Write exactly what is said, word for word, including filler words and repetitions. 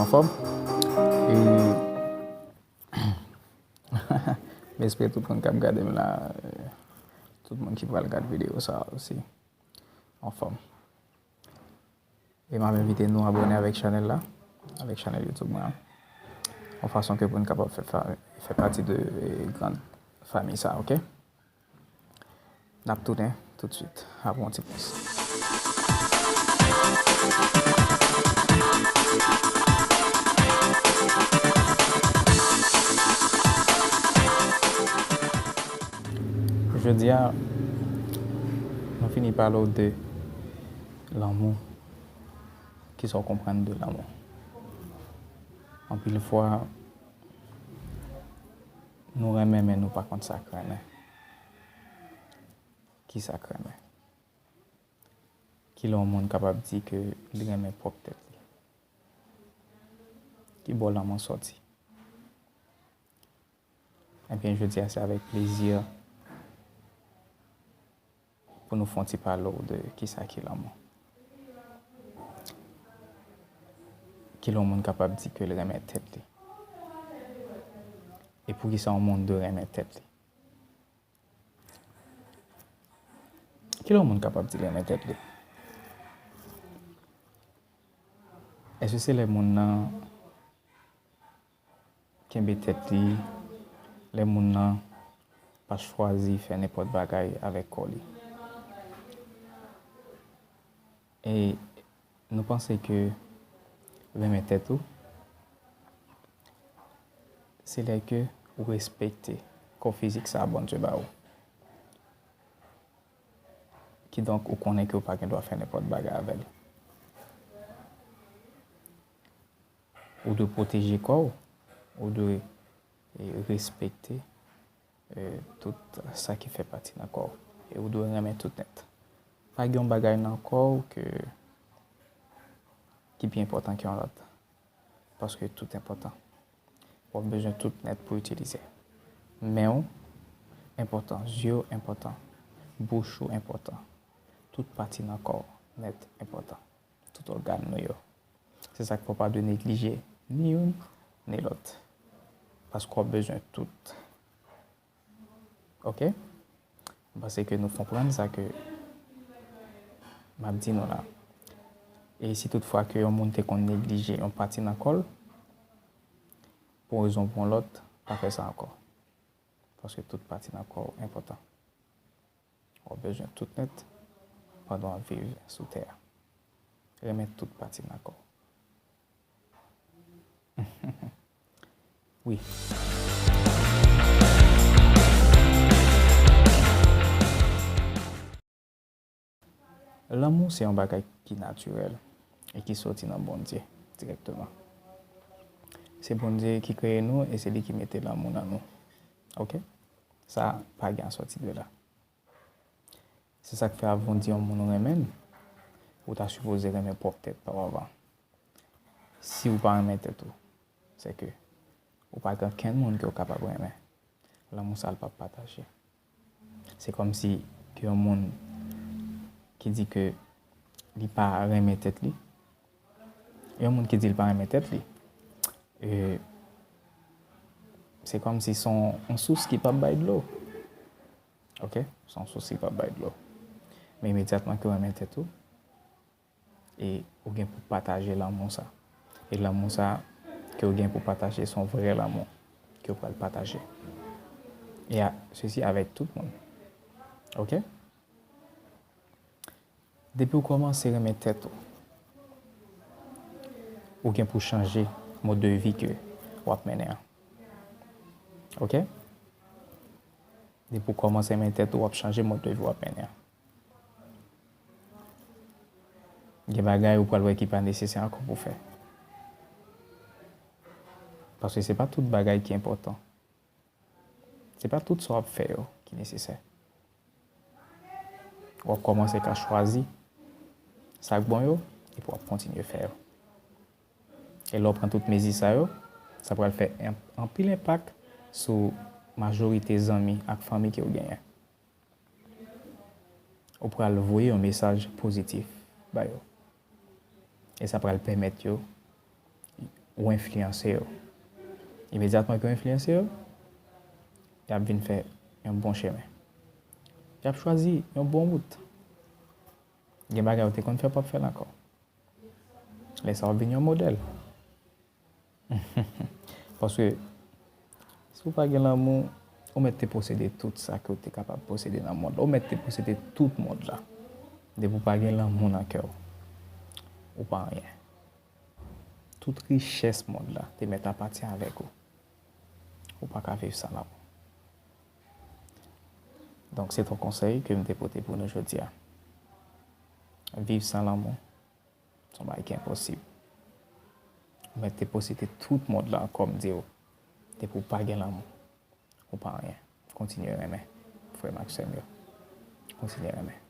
Anfòm. E m espere tout moun k ap gade m la, e, tout moun ki pral gade videyo sa a osi, anfòm. E m ap envite nou abòne avèk chanèl la, avèk chanèl YouTube mwen an, yon fason ke pou n kapab fè, fè, fè pati de, e, gran fanmi sa a, oke? N ap tounen tout swit, apre yon ti poz. Jodi a, nou fini pale w de lanmou. Kisa w konprann de lanmou? Anpil fwa, nou renmen, men nou pa konn sa k renmen. Kisa k renmen? Kilè yon moun kapab di ke li renmen pwòp tèt li? Ki bò lanmou sòti? Ebyen, jodi a, se avèk plezi pou nou fè yon ti pale w de kisa ki lanmou. Kilè yon moun kapab di ke l renmen tèt li? E poukisa yon moun dwe renmen tèt li? Kilè yon moun kapab di l renmen tèt li? Èske se lè moun nan kenbe tèt li, lè moun nan pa chwazi fè nenpòt bagay avèk kò li? E nou panse ke renmen tèt ou, se lè ke ou respekte kò fizik sa a Bondye ba ou. Kidonk, ou konnen ke ou pa gen dwa fè nenpòt bagay avè l. Ou dwe pwoteje kò w, ou dwe, e, respekte, e, tout sa ki fè pati nan kò w. E ou dwe renmen tout nèt. Pa gen yon bagay nan kò w ke, ki pi enpòtan ke yon lòt. Paske tout enpòtan. W ap bezwen tout nèt pou itilize. Men w enpòtan, zye w enpòtan, bouch ou enpòtan. Tout pati nan kò w nèt enpòtan. Tout ògàn nou yo. Se sa k fè w pa dwe neglije ni youn ni lòt. Paske w ap bezwen tout. Oke? M panse ke nou konprann sa ke m ap di nou la. E si toutfwa ke yon moun te konn neglije yon pati nan kò l, pou yon rezon ou pou yon lòt, pa fè sa ankò. Paske tout pati nan kò w enpòtan. W ap bezwen tout nèt pandan w ap viv sou tè a. Renmen tout pati nan kò w. Wi. Lanmou se yon bagay ki natirèl e ki soti nan Bondye dirèkteman. Se Bondye ki kreye nou e se li ki mete lanmou nan nou. Oke? Sa pa gen sòti de la. Se sa k fè avan w di yon moun ou renmen l, ou ta sipoze renmen pwòp tèt pa w avan. Si w pa renmen tèt ou, se ke ou pa gen okenn moun ke w kapab renmen. Lanmou sa a l p ap pataje. Se kòmsi ke yon moun ki di ke li pa renmen tèt li, yon moun ki di l pa renmen tèt li, e, se kòmsi se yon, yon sous ki p ap bay dlo. Oke? Se yon sous ki p ap bay dlo. Men imedyatman ke w renmen tèt ou, e ou gen pou pataje lanmou sa. E lanmou sa ke w gen pou pataje, se yon vrè lanmou ke w pral pataje. E a, sesi avèk tout moun. Oke? Depi w kòmanse renmen tèt ou, ou gen pou chanje mòd de vi ke w ap mennen an. Oke? Depi w kòmanse renmen tèt ou, w ap chanje mòd de vi w ap mennen an. Gen bagay ou pral wè ki pa nesesè ankò pou fè. Paske se pa tout bagay ki enpòtan. Se pa tout sa w ap fè yo ki nesesè. W ap kòmanse ka chwazi sa k bon yo, epi w ap kontinye fè yo. E lè w pran tout mezi sa yo, sa pral fè en-, anpil enpak sou majorite zanmi ak fanmi ke w genyen. Ou pral voye yon mesaj pozitif ba yo. E sa pral pèmèt yo ou enfliyanse yo. Imedyatman ke w enfliyanse yo, y ap vin fè yon bon chemen. Y ap chwazi yon bon wout. Gen bagay ou te konn fè, w p ap fè l ankò. Lè sa a, w ap vin yon modèl. Paske, si w pa gen lanmou, ou mèt te posede tout sa ke w te kapab posede nan mond la. Ou mèt te posede tout mond la. Depi w pa gen lanmou nan kè w, ou pa anyen. Tout richès mond la te mèt apati avèk ou. Ou pa ka viv san lanmou. Donk, se yon konsèy ke m te pote pou nou jodi a. Viv san lanmou, se yon bagay ki enposib. Ou mèt te posede tout mond la, kòm di w, depi w pa gen lanmou, ou pa anyen. Kontinye renmen, frè m ak sè m yo. Kontinye renmen.